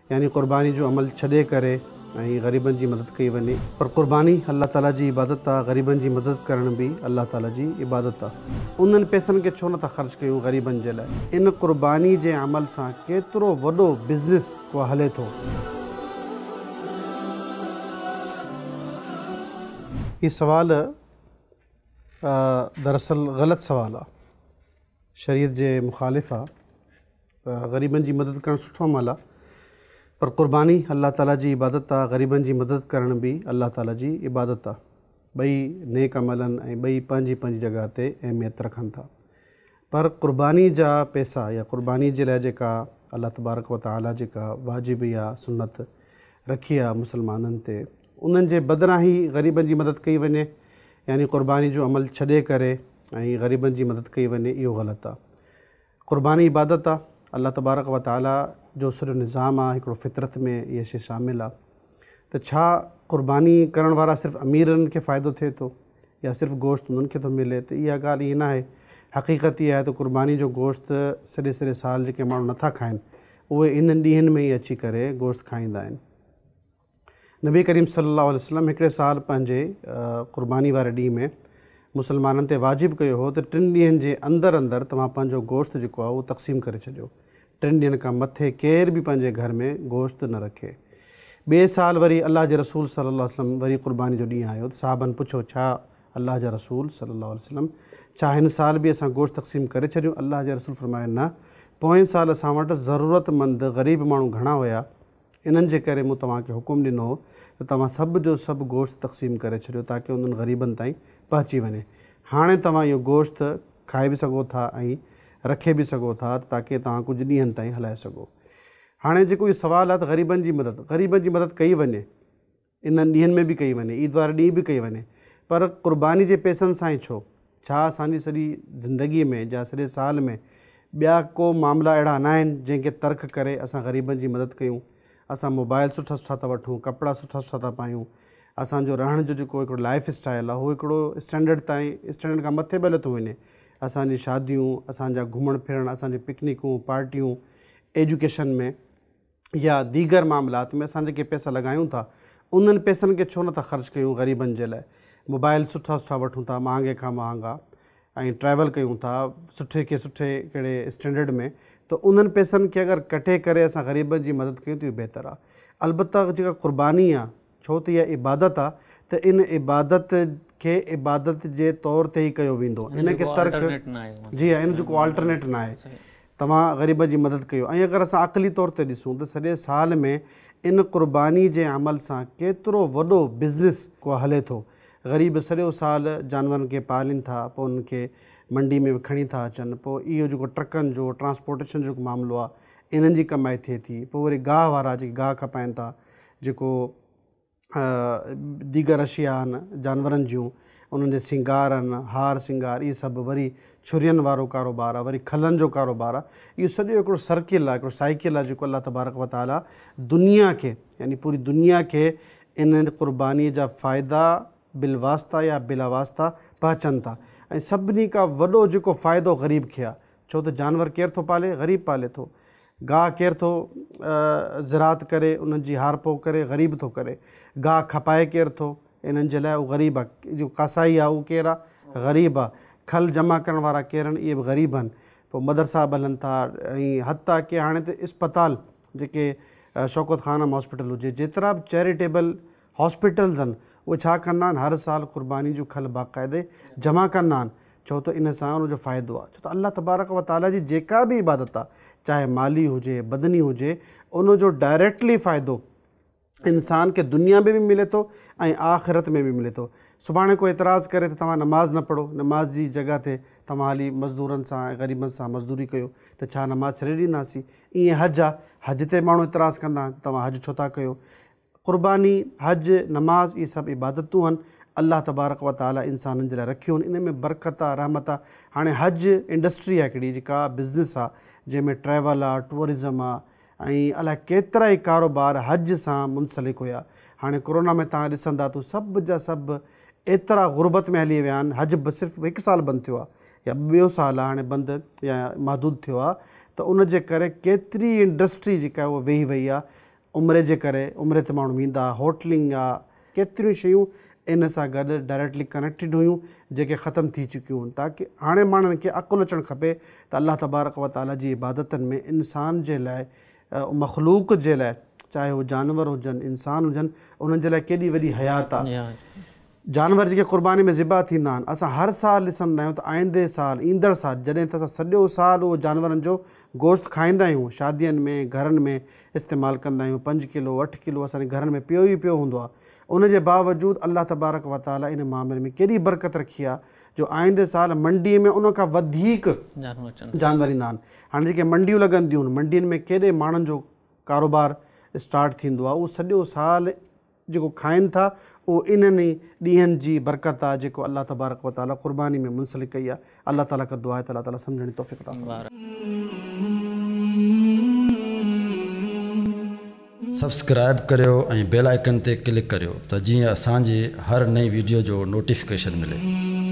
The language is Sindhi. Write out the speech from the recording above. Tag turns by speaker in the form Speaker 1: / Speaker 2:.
Speaker 1: يعني قرباني جو عمل ڇڏي ڪري ۽ غريبن جي مدد ڪئي وڃي. پر قرباني الله تعالي جي عبادت آ، غريبن جي مدد ڪرڻ به الله تعالي جي عبادت آ. انهن پئسن کي ڇو نٿا خرچ ڪيون غريبن جي لاء؟ ان قرباني جي عمل سان ڪيترو وڏو بزنس ڪو هلي ٿو. هي سوال دراصل غلط سوال آ. شريعت جي مخالف آ. غريبن جي مدد ڪرڻ سٺو عمل آ پر قرباني الله تعالي جي عبادت آ غريبن جي مدد ڪرڻ به الله تعالي جي عبادت آ ٻئي نيڪ عمل آهن ۽ ٻئي پنهنجي پنهنجي جڳهه تي اهميت رکن ٿا پر قرباني جا پئسا يا قرباني جي لاء جيڪا الله تبارڪ و تعالي جيڪا واجب يا سنت رکي آ مسلمانن تي انهن جي بدران ئي غريبن جي مدد ڪئي وڃي يعني قرباني جو عمل ڇڏي ڪري ۽ غريبن جي مدد ڪئي وڃي اهو غلط آ. قرباني عبادت آ، الله تبارڪ و تعالي جو سڄو نظام آ، هڪڙو فطرت ۾ اها شيء شامل آ ته ڇا قرباني ڪرڻ وارا صرف اميرن کي فائدو ٿئي ٿو يا صرف گوشت انهن کي ٿو ملي ته اها ڳالهه ائين ناهي، حقيقت اها آهي ته قرباني جو گوشت سڄي سڄي سال جيڪي ماڻهو نٿا کائن اهي انهن ڏينهن ۾ ئي اچي ڪري گوشت کائيندا آهن. نبي ڪريم صلي الله عليه وسلم هڪڙي سال پنهنجي قرباني واري ڏينهن ۾ مسلمانن تي واجب ڪيو هو ته ٽن ڏينهن جي اندر اندر توهان پنهنجو گوشت جيڪو آهي اهو تقسيم ڪري ڇڏيو. ٽن ڏينهن کان مٿي ڪير به پنهنجي گهر ۾ گوشت نه رکي. ٻئي سال وري الله جي رسول صلي الله عليه وسلم وري قرباني جو ڏينهن آيو ته صحابن پڇيو ڇا الله جا رسول صلي الله عليه وسلم ڇا هن سال به اسان گوشت تقسيم ڪري ڇڏيون؟ الله جي رسول فرمايو نه پوئين سال اسان وٽ ضرورتمند غريب ماڻهو گهڻا هيا انهن جي ڪري مون توهان کي حڪم ڏنو هو ته توهان سڀ جو سڀ گوشت تقسيم ڪري ڇڏيو تاڪه انهن غريبن تائين پهچي وڃي. هاڻي توهان اهو گوشت کائي به سگهو ٿا ۽ رکي به سگهو ٿا تاڪه توهان ڪجهه ڏينهن تائين هلائي سگهو. هاڻي جيڪو اهو سوال آهي ته غريبن جي مدد، غريبن جي مدد ڪئي وڃي. انهن ڏينهن ۾ به ڪئي وڃي، عيد واري ڏينهن به ڪئي وڃي، پر قرباني جي پئسن سان ئي ڇو؟ ڇا اسان جي سڄي زندگيء ۾ يا سڄي سال ۾ ٻيا ڪو معاملا اهڙا ناهن جنهن کي ترڪ ڪري اسان غريبن جي مدد ڪيون؟ اسان موبائل سٺا سٺا ٿا وٺون، ڪپڙا سٺا سٺا ٿا پايون، اسان جو رهڻ جو جيڪو هڪڙو لائيف اسٽائيل آهي اهو هڪڙو اسٽينڊرڊ تائين اسٽينڊرڊ کان مٿي به هليو ٿو وڃي. اسان جي شاديون، اسان جا گهمڻ ڦرڻ، اسان جون پڪنڪون، پارٽيون، ايجوڪيشن ۾. يا ديگر معاملات ۾ اسان جيڪي پئسا لڳايون ٿا انهن پئسن کي ڇو نٿا خرچ ڪيون غريبن جي لاء موبائل سٺا سٺا وٺون ٿا مهانگي کان مهانگا ۽ ٽريول ڪيون ٿا سٺي کي سٺي ڪهڙي اسٽينڊرڊ ۾ ته انهن پئسن کي اگر ڪٽي ڪري اسان غريبن جي مدد ڪيون ته اهو بهتر آهي البته جيڪا قرباني آهي ڇو ته اها عبادت آهي ته ان عبادت کي عبادت جي طور تي ئي ڪيو ويندو ان کي ترڪ جي ها ان جو ڪو آلٽرنيٽ ناهي توهان غريبن جي مدد ڪيو ۽ اگر اسان عقلي طور تي ڏسون ته سڄي سال ۾ ان قرباني جي عمل سان ڪيترو وڏو بزنس ڪو هلي ٿو. غريب سڄو سال جانورن کي پالين ٿا پوء انهن کي منڊي ۾ کڻي ٿا اچن پوء اهو جيڪو ٽرڪن جو ٽرانسپورٽيشن جو جيڪو معاملو آهي انهن جي ڪمائي ٿئي ٿي پوء وري گاهه وارا جيڪي گاهه کپائين ٿا جيڪو ديگر اشياء آهن جانورن جون انهن جي سينگار آهن هار سينگار اهي سڀ وري ڇرين وارو ڪاروبار آهي وري کلن جو ڪاروبار آهي اهو سڄو هڪڙو سرڪل آهي هڪڙو سائيڪل آهي جيڪو الله تبارڪ وتعاليٰ دنيا کي يعني پوري دنيا کي ان قرباني جا فائدا بالواسطه يا بلا واسطه پهچن ٿا ۽ سڀني کان وڏو جيڪو فائدو غريب کي آهي ڇو ته جانور ڪير ٿو پالي غريب پالي ٿو گاهه ڪير ٿو زراعت ڪري انهن جي هارپو ڪري غريب ٿو ڪري گاهه کپائي ڪير ٿو انهن جي لاء اهو غريب آ جو ڪاسائي آ اهو ڪير آ غريب آ کل جمع ڪرڻ وارا ڪير آهن اهي به غريب آهن پوء مدرسا به هلن ٿا ۽ حتيٰ ڪي هاڻي ته اسپتال جيڪي شوڪت خانم هاسپيٽل هجي جيترا به چيريٽيبل هاسپيٽلز آهن اهي ڇا ڪندا آهن هر سال قرباني جون کل باقاعدي جمع ڪندا آهن ڇو ته ان سان ان جو فائدو آهي ڇو ته الله تبارڪ و تعالي جي جيڪا به عبادت آهي چاهي مالي هجي بدني هجي ان جو ڊائريڪٽلي فائدو انسان کي دنيا ۾ به ملي ٿو ۽ آخرت ۾ به ملي ٿو سڀاڻي ڪو اعتراض ڪري ته توهان نماز نه پڙهو نماز جي جڳهه تي توهان هلي مزدورن سان ۽ غريبن سان مزدوري ڪيو ته ڇا نماز ڇڏي ڏينداسين ائين حج آهي حج تي ماڻهو اعتراض ڪندا آهن ته توهان حج ڇو ٿا ڪيو قرباني، حج، نماز اهي سڀ عبادتون آهن، الله تبارڪ و تعالي انسانن جي لاء رکيون آهن، ان ۾ برڪت آ، رحمت آ، هاڻي حج انڊسٽري آ هڪڙي جيڪا بزنس آ، جنهن ۾ ٽريول آ، ٽوئرزم آ ۽ الائي ڪيترا ئي ڪاروبار حج سان منسلڪ هيا، هاڻي ڪورونا ۾ توهان ڏسندا ته سڀ جا سڀ ايترا غربت ۾ هلي ويا آهن، حج به صرف هڪ سال بند ٿيو آ يا ٻيو سال آ هاڻي بند يا محدود ٿيو آ ته ان جي ڪري ڪيتري انڊسٽري جيڪا آهي اها ويهي وئي آ. عمري جي ڪري عمري تي ماڻهو ويندا، هوٽلنگ آ، ڪيتريون شيون ان سان گڏ ڊائريڪٽلي ڪنيڪٽيڊ هيون جيڪي ختم ٿي چڪيون هن. تاڪه هاڻي ماڻهن کي عقل اچڻ کپي ته الله تبارڪ و تعالي جي عبادتن ۾ انسان جي لاء مخلوق جي لاء چاهي هو جانور هجن انسان هجن انهن جي لاء ڪيڏي وڏي حيات آ. جانور جيڪي قرباني ۾ ذبح ٿيندا آهن اسان هر سال ڏسندا آهيون ته آئندي سال ايندڙ سال جڏهن ته اسان سڄو سال اهو جانورن جو گوشت کائيندا آهيون شادين ۾ گهرن ۾ استعمال ڪندا آهيون 5 ڪلو 8 ڪلو اسان جي گهرن ۾ پيو ئي پيو هوندو آهي ان جي باوجود الله تبارڪ و تعالي ان معاملي ۾ ڪيڏي برڪت رکي آهي جو آئندي سال منڊي ۾ ان کان وڌيڪ جانور ايندا آهن. هاڻي جيڪي منڊيون لڳنديون آهن منڊين ۾ ڪيڏي ماڻهن جو ڪاروبار اسٽارٽ ٿيندو آهي اهو سڄو سال جيڪو کائن ٿا اهو انهن ئي ڏينهن جي برڪت آهي جيڪو الله تبارڪ و تعالي قرباني ۾ منسلڪ ڪئي آهي. الله تعالي کان دعا آهي ته الله تعالي سمجهڻ جي توفيق عطا فرمائي.
Speaker 2: سبسڪرائب ڪريو ۽ بيل آئيڪن تي ڪلڪ ڪريو ته جيئن اسان جي هر نئين ويڊيو جو نوٽيفڪيشن ملي.